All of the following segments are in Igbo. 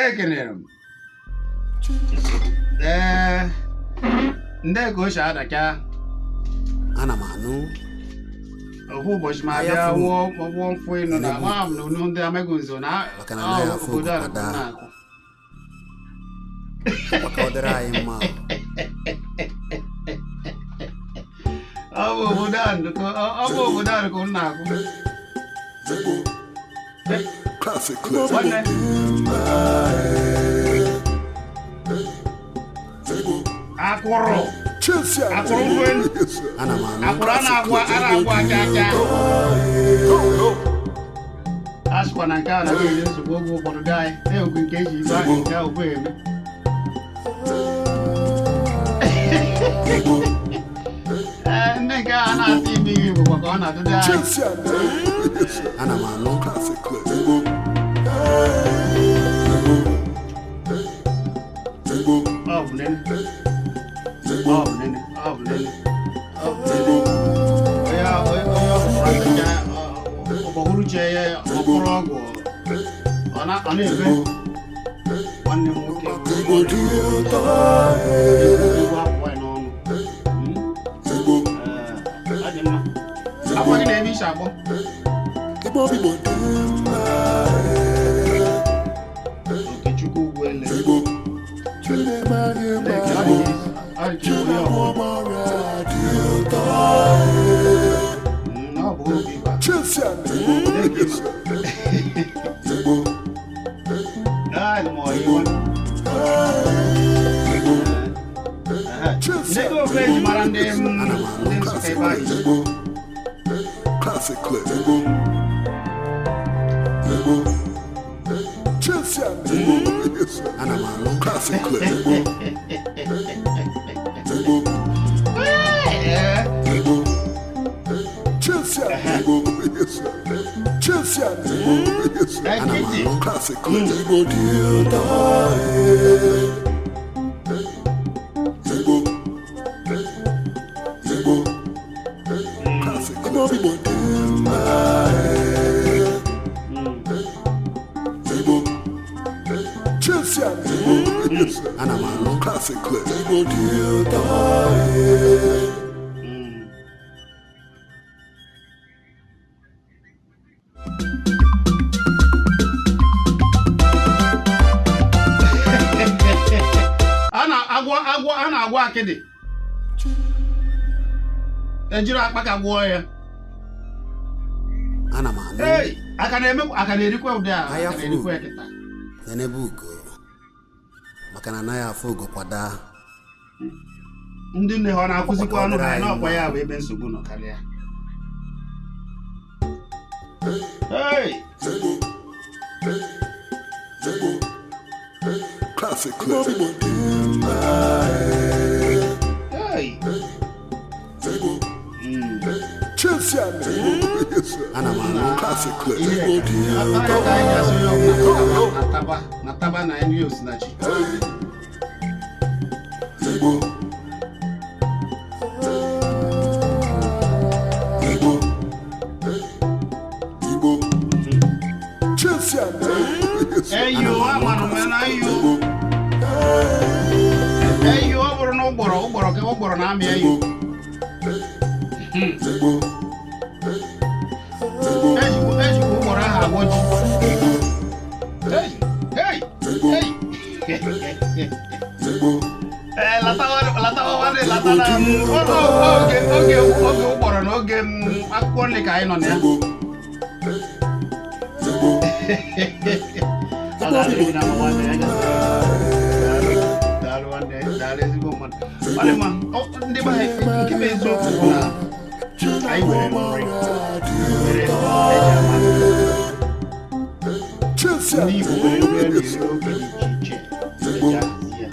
Ekenere m. Ee, ndị ka o si adacha. Ana m anụ. Ofu ụbọchị ma Ahịa bịa furu. wụọ mfụ ịnụ na Enegbu. ama m na unu ndị Amagunze na Maka na anaghị afụ obodo a ogo kwada. na-akụ. Maka ọ dịrị anyị mma. Ọ bụ obodo a ka unu na-akụ. Classic clip. Nwanne. Akwụrụ. Akwụrụ nkwụ elu. Ana m anụ. Akwụrụ a na-agwọ aja aja. A sịkwa na nke a na enye nsogbu oge ụfọdụ dị anyị na-ekwu nke eji ibe ahụ nke ahụ bụ eme. Ee, ndị nke a na-asị ime ihe bụkwa ka ọ na-adụdị anyị. Ana m anụ. Classic clip. Ọ bụ nene. Ọ bụ nene. Ọ bụ nene. Ọ bụ nene. Onye ọ bụla ntecha ọgbọhụrụ che ya ọkpụrụ ọgwụ ọ na-ebe nwanne m nwoke egwu apụọ ya n'ọnụ. Ee, ọ dị mma. Afọ gị na-ebe isi agbọ. Okechukwu Ugwuele. Ọ dị ka onye ọgbọ. Ọ bụ obi ba. Ah, ma ọ yiwa. Ndị ofe eji mara ndị Nsụka ebe ahụ. Classic clip. Ana m anụ. Classic clip. Ee, Ana m ekiti. anụ. Classic clip. Classic clip. Ana m anụ. Classic clip. A na-agwọ agwọ, a na-agwọ akịdị, ejiri akpaka gwọọ ya. Ana m anụ. Ei, aka na-eme, aka na-erikwa ụdị a Ahịa aka na-erikwa furu. ya kịta. Nenebe ugo. Maka na anaghị afụ ugo kwada. Ndị nne ha ọ na-akụzikwa ọnụ ha Anyị n'ọkwa ya bụ ebe nsogbu nọ karịa. Ei, Classic clip. ei. Ana m anụ. Classic clip. Ihe ka aka anyị ji asị onye ọbụla nataba nataba na nri osinachi. Eyo, amanụ m na eyo. Eyo, ọ bụrụ na ụgbọrọ ka ụgbọrọ na-amị eyo. Ejikwa ụgbọrọ ahụ agwọ ji. Ei, ei, ei. Ee, latawa latawa nwanne, lata na oge ụgbọrọ na oge akwụkwọ nri ka anyị nọ na ya. Ọ ga-adịrị gị na mma, nwanne ya. Daalụ, daalụ nwanne, daalụ ezigbo mmadụ. Ọ dị mma. Ndị be anyị, nke bụ eziokwu bụ na anyị nwere nri nwere eji ama ndị Igbo nwere nri a na-eri n'oge dị iche iche eji ahazi ya.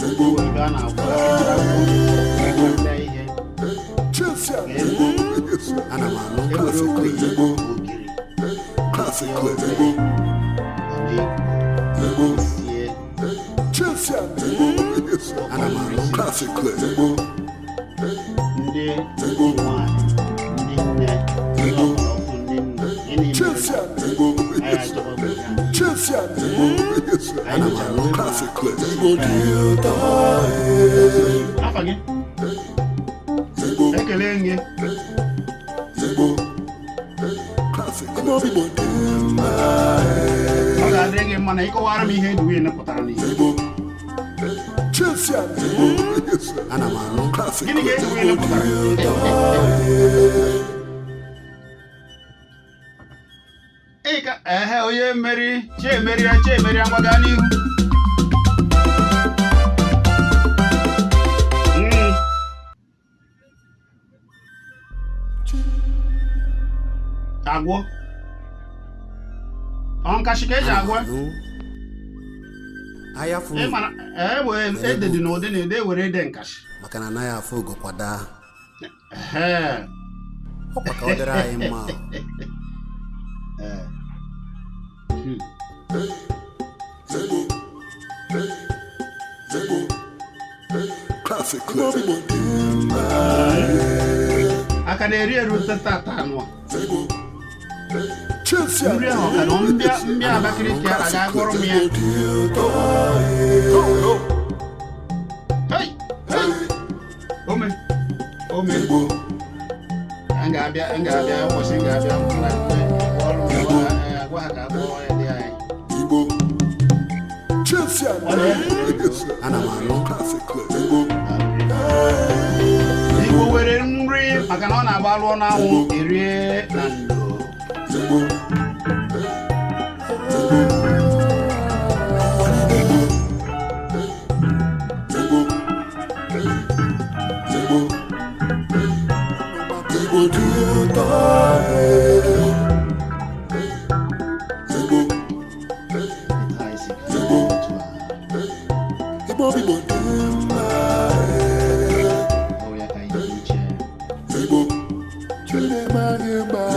O nwere ebe a na-agwọ ejiri akwụkwọ nri ihe. Ana m anụ. E nwere oge ogiri Classic sie clip. ofe, ọ na-ekpo sie. Ana m anụ. Classic clip. Ndị ụmụ nwanyị, ndị nne, ndị ọgbara ọfụ, ndị nna, gịnị mere Anyị achọkwa ya. Ana m anụ. Classic clips. Afa gị? Ekele gị. Classic clips. Ọ ga-adịrị gị mma na ịkọwara m ihe Edwin pụtara n'Igbo. Ana m anụ. Classic Gịnị ka clips. Edwin pụtara? Ị ka ehe onye mmeri Chiemeria, Chiemeria, ngwa gaa n'ihu. Agwọ ọ nkashi ka eji Ana m agwọ. anụ. Ahịa furu Ị mara e wee ede dị n'ụdị na ede were ede nkashi. Maka na anaghị afụ ugo kwada. Ehe. Ọkwa ka ọ dịrị anyị mma. Ee. Classic clips. Aka na-eri eru tata anụ a. Nri ahụ ọ ka nọ mbịa mbịa Abakaliki a ga-agụrụ m ya. Hey! Hey! Ome! Ome! M ga-abịa ụbọchị m ga-abịa na ọrụ m agwa ha ka a kpọọ ya dị anyị. Ọ na- Ana m anụ. Classic clips. Igbo were nri maka na ọ na-agba alụọ n'anwụ erie na ndo. Taa isi ka otu a. Ọ bụ ya ka anyị ji uche.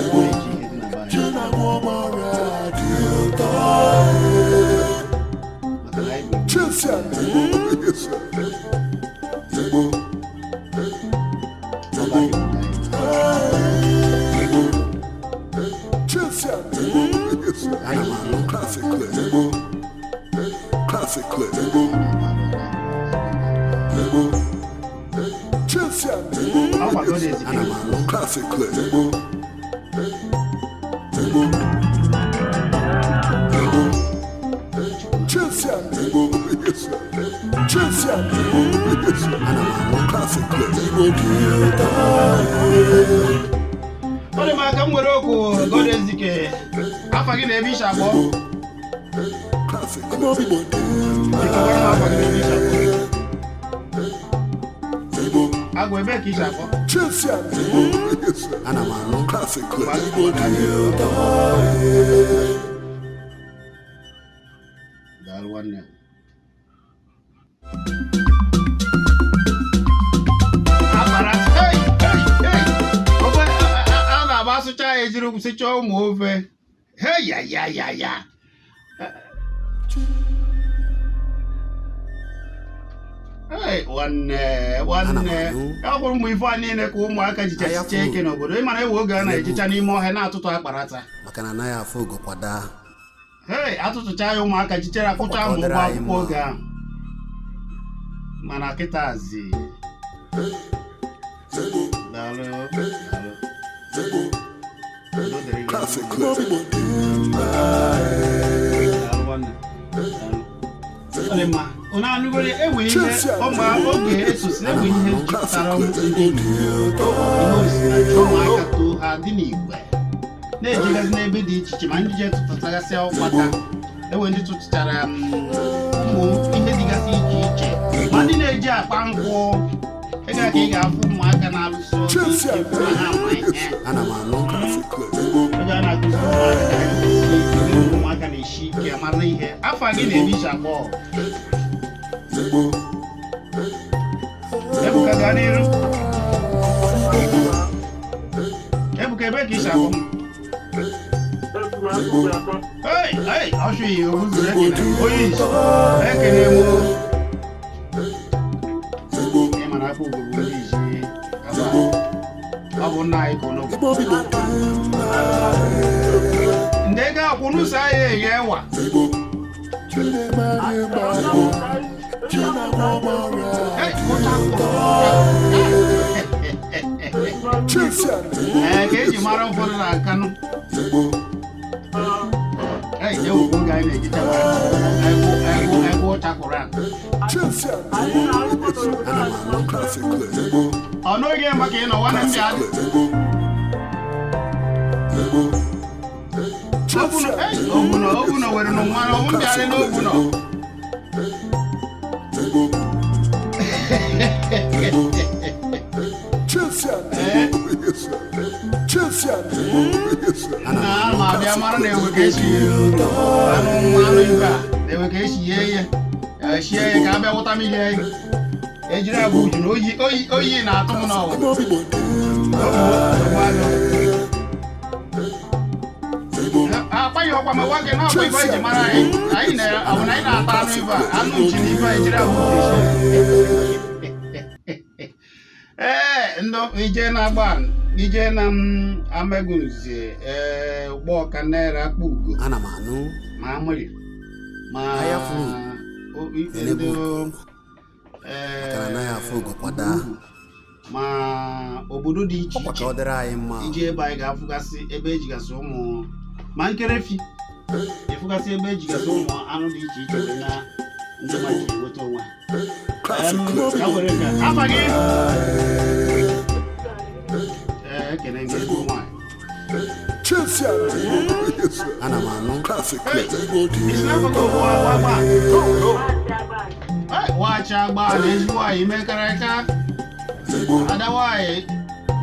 Na-eji ihe dị na be anyị. Maka na anyị bụ ọba Igbo anyị. Ana m anụ. Classic clips. Classic clips. Ọ kwado dị ezike. Ana m anụ. Classic clips. Ana m anụ. Classic clips. Ọ dị m aka m nwere okwu God Ezike. Afa gị na ebe ishi akpọ. Classic clips. Biko gwara m afa gị na ebe ishi akpọ. Agụ ebe ka ishi akpọ. Ana m anụ. Classic clips. Daalụ nwanne. Akpara hey, hey, hey. Ofe a na-agba asụcha ya ejiri sịchaa ụmụ ofe. Hey, ya ya ya ya. Hey, nwanne Ana m nwanne anụ. ọ bụrụ mgbe ife a niile ka ụmụaka jichachicha eke n'obodo. Ị mara ewe oge a na-ejicha n'ime ọhịa na-atụtụ akparata. Maka na anaghị afụ ugo kwada. Hei, atụtụcha ya ụmụaka jichere akwụcha Ọ ma ụgwọ dịrị anyị akwụkwọ mma. oge ahụ. Mana kịtazi daalụ daalụ. Udo dịrị gị. Classic clips. Daalụ nwanne. Daalụ. Ọ dị mma. Unu anụgoro enwe ihe ụmụ oge esosi enwe ihe jikọtara ndị Igbo. Ihe osinachi ụmụaka too ha dị n'igwe na-ejegasị n'ebe dị iche iche ma ndị je tụtụtagasị ụkpaka enwe ndị tụtụchara ụmụ ihe dịgasị iche iche ma ndị na-eji akpa nkwụ ịga ka ị ga-afụ ụmụaka na-alụso ọrụ ike bụ na ha ma ihe. Ana m anụ. Classic clips. Oge a na-akụzi ụmụaka ka ha na-esi ike, ụmụaka na-esi ike amara ihe. Afa gị na-eme iche akpọ. Ebuka, gaa n'iru. Ebuka, ebe ka isi akpọ m? Hey, hey, ọchụ iyi ozuru ekene onye isi ekene mụ. Ị mara afọ ugwu bụ ndị isi aba. Ọ bụ nna anyị ka ụnụ bụ. Ndị ego akwụ n'ụzọ ahịa eghe ewa. Hey, ụta akwụ. Ee, ka eji mara ụfọdụ na Nkanụ. Ee, ewukwu oge anyị na-ejicha egwu ụcha Koran. Ana m anụ. Ọ n'oge maka ịnọ nwanne m bịa. Ogbunọ, ei, Ogbunọ, Ogbunọ were nụ mmanụ, ọbụ m bịarị n'Ogbunọ. Ana m Na anụ. ma abịa mara na ewe ka esi anụ mmanụ ibe a, na ewe ka esi yee ya. Eshie ya ka abịa wụta mmiri ya. Ejiri agwa uju na oyi oyi oyi na-atụ m n'ọwụ. Akpaghị ọkwa ma nwa gị na ọkwa ife eji mara anyị. Anyị na ọ bụ na anyị na-ata anụ ibe a, anụ nchi na ife a ejiri agwa uju esi. Ee, ndụ ije na agba ije na m Amagunze, ee, Ụgbọka naira akpa ugo Ana m anụ. ma amụrị ma Ahịa furu. ife Enegbu. ndị Maka na anaghị afụ ugo kwada. Ma obodo dị iche Ọkwa ka iche ọ dịrị anyị mma. iji ebe anyị ga-afụgasị ebe ejigasị ụmụ ma nkerefi ịfụgasị ebe ejigasị ụmụ anụ dị iche iche wee na ndị mmadụ ji enweta onwe ha. Ya were nke a. Afa gị? Ee, ekele gị, ezigbo nwaanyị. Ana m anụ. Isi n'afọ gị ụwa agba. Ee, wachi agba na ezigbo nwaanyị mekarịka ada nwaanyị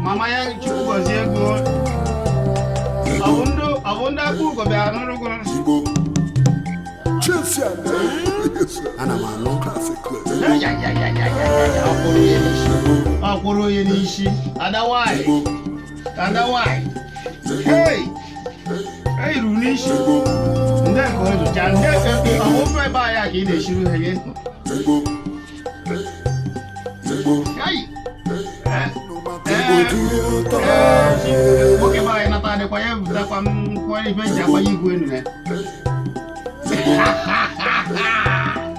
mama ya, Chukwu gọzie ego. Ọ bụ ndị aka ugo bịara nụrụ gụ. Ana m anụ. Ya, ya, ya, ya, ya, ya, ya, ọ kwụrụ onye n'isi. Ọ kwụrụ onye n'isi. Ada nwaanyị, ada nwaanyị, hei, ei, ruru n'isi ndị nke o zụcha ndị ọ bụ ofe ebe anyị a ka ị na-esiri ha gị. Kai! Ee, ee, ee, nwoke be anyị nata adịkwa ya ebutakwa m nkwọ ife eji agbanye igwe enu ya.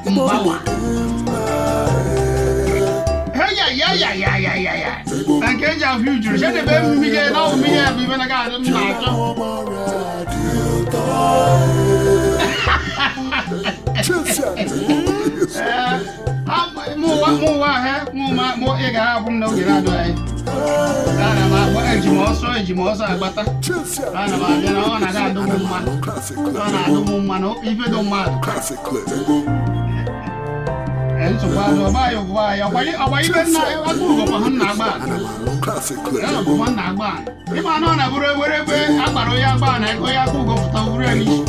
Mgbawa. Hey, ya, ya, ya, ya, ya, ya, ya. Na nke eji ahụ ijuru, chedebe mmiri na ọ bụ mmiri ya bụ ife na ga-adị m na-achọ. Ee, mụ ụwa ha, mụ ma mụ ị ga-ahapụ m n'oge na-adịghị anya. Ana m agba eji m ọsọ eji m ọsọ agbata. Ana m abịa na ọ na-aga adụ m mma. Ọ na-adụ m mma na ife dị mmadụ. Ee, nsogbu adụ ọba anyị ụbụ anyị ọkwa ibe nna aka ugo ha nna agba. Ana m anụ. Ya na ọbụma nna agba. Ịma na ọ na-abụrụ ewere ebe agbara onye agba na ego onye aka ugo pụta bụrụ ya n'isi.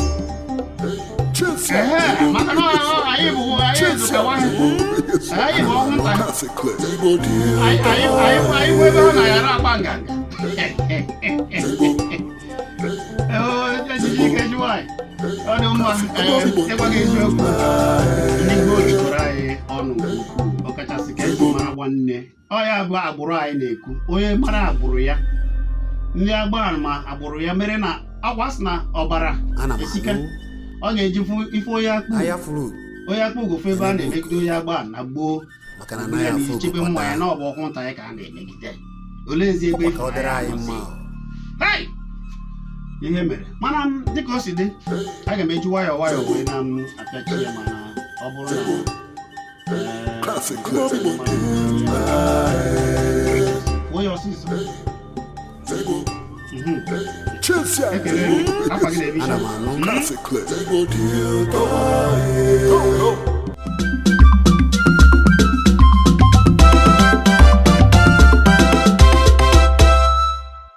Ehe, maka na anyị bụ anyị zụtawa anyị bụ ọhụ nta anyị anyị anyị anyị bụ ebe ha na-aghara akpa nganga. Ee, ejiji ike ji nwanyị ọ dị mma. Ee, ịgwa gị eziokwu, ndị gboo jikọrọ anyị ọnụ nke ukwuu, ọkachasị ka eji mara nwanne ọ ya bụ agbụrụ anyị na-ekwu onye mara agbụrụ ya. Ndị agbara ma agbụrụ ya mere na akwa sị na ọbara Ana m esika anụ. ọ ga-eji fụ ife onye akpụ Ahịa furu. onye akpụ ugofe ebe a na-emegide onye agba na gboo Maka na anaghị afụ ugo chebe mma ya kwada. na ọ bụ ọkwụ nta ya ka a na-emegide. Oleezi ebe Ọkwa ka ọ dịrị anyị mma. Hey! Ihe mere mana m dịka o si dị, aga m eji nwayọọ nwayọọ wee na m apịachi ya, mana ọ bụrụ na kwuo ya ọsịsọ. Ekele m. Afa gị na-ebicha. Ana m anụ.